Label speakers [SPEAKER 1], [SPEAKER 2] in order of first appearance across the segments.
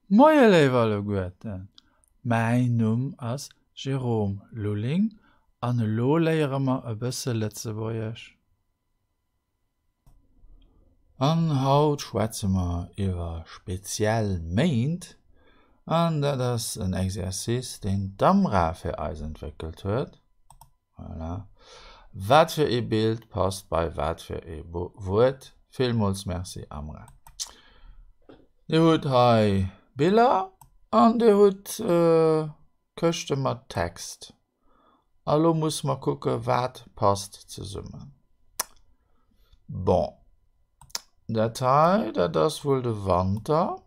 [SPEAKER 1] Moie léif alleguerten, mäin Numm ass Jérôme Lulling an elo léiere mer e bësse Lëtzebuergesch. An haut schwätze mer iwwer speziell Méint an dat ass en Exercice deen d'Amra fir eis entwéckelt huet. Voilà. Wat fir ee Bild passt bei wat fir ee Wuert? Villmools Merci, Amra. Dir hutt hei Biller an Dir hutt Këschte mat Text. A lo musse mer kucke wat passt zesummen. Bon, dat hei, dat ass wuel de Wanter.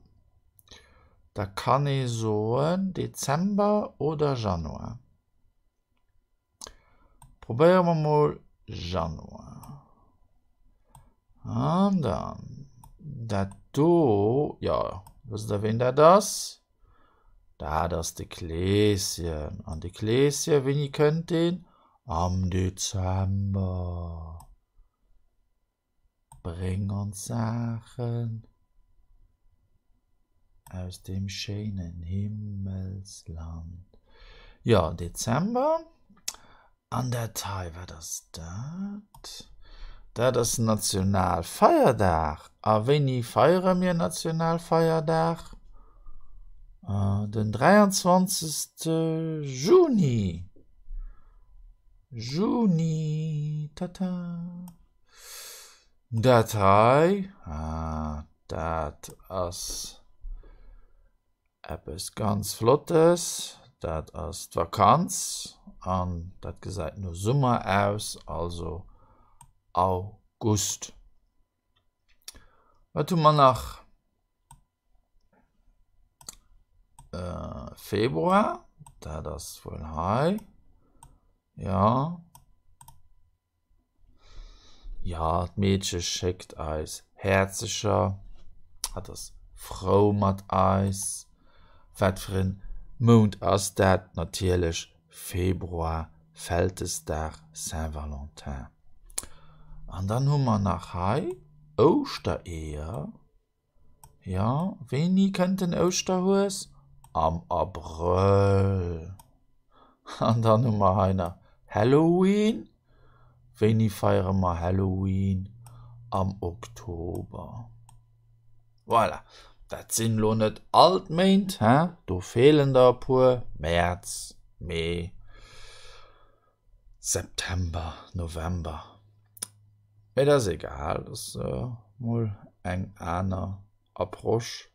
[SPEAKER 1] Da kann ee soen Dezember oder Januar. Probéiere mer mol Januar. An dann dat do, jo, wësst der ween dat ass? Dat ass de Kleeschen. An de Kleeschen, wéini kënnt deen? Am Dezember. Bréng ons Saachen aus dem schéinen Himmelsland. Jo, Dezember. An dat hei, wat ass dat? Dat ass Nationalfeierdag. A wéini feiere mir Nationalfeierdag? Den 23. Juni. Juni, tata. Dat hei, ah, dat ass eppes ganz Flottes. Dat ass d'Vakanz an dat gesäit no Summer aus, also August. Wat hu mer nach? Februar, dat ass wuel hei, jo. Jo, d'Meedche schéckt eis Häerzecher, hatt ass frou mat eis. Wat fir en Mount ass dat? Natierlech Februar, Vältesdag, Saint-Valentin. An dann hu mer nach hei Ouschtereeër. Jo, wéini kënnt den Ouschterhues? Am Abrëll. An dann hu mer hei nach Halloween. Wéini feiere mer Halloween? Am Oktober. Voilà, dat sinn elo net all d'Méint, he, do feelen der e puer, Mäerz, Mee, September, November. Mee dat ass egal, dat ass mol eng aner Approche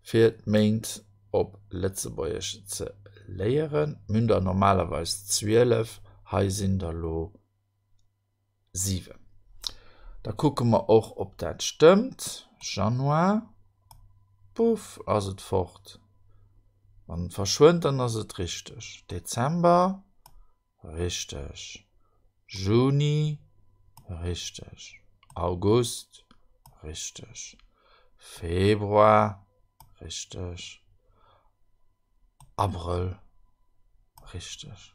[SPEAKER 1] fir d'Méint op Lëtzebuergesch ze léieren. Mir hunn der normalerweis 12, hei sinn der elo 7. Da kucke mer och ob dat stëmmt. Januar, puff, ass et fort. Wann et verschwënnt, dann ass et richteg. Dezember, Richteg. Juni, Richteg. August, Richteg. Februar, Richteg. Abrëll, Richteg.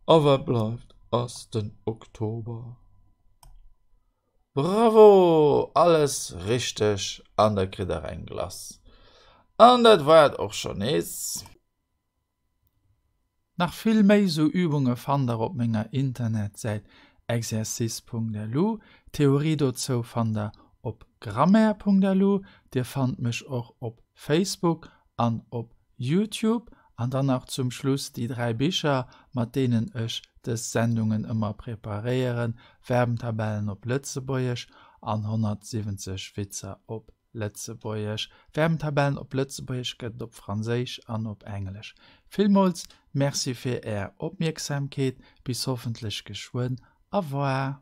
[SPEAKER 1] A wat bleift ass den Oktober. Bravo! Alles richteg an der kritt der eng Glace. An dat war et och schonn nees. Nach vill méi sou Übunge fannt der op menger Internetsäit exercice.lu. D'Theorie dozou fannt der op grammaire.lu. Dir fannt mech och op Facebook an op Youtube. An dann nach zum Schluss déi 3 Bicher, mat deenen ech dës Sendungen ëmmer preparéieren, Verbentabellen op Lëtzebuergesch an 170 Witzer op Lëtzebuergesch. Verbentabellen op Lëtzebuergesch gëtt et op Franséisch an op Englesch. Villmools Merci fir Är Opmierksamkeet. Bis hoffentlech geschwënn. Au revoir.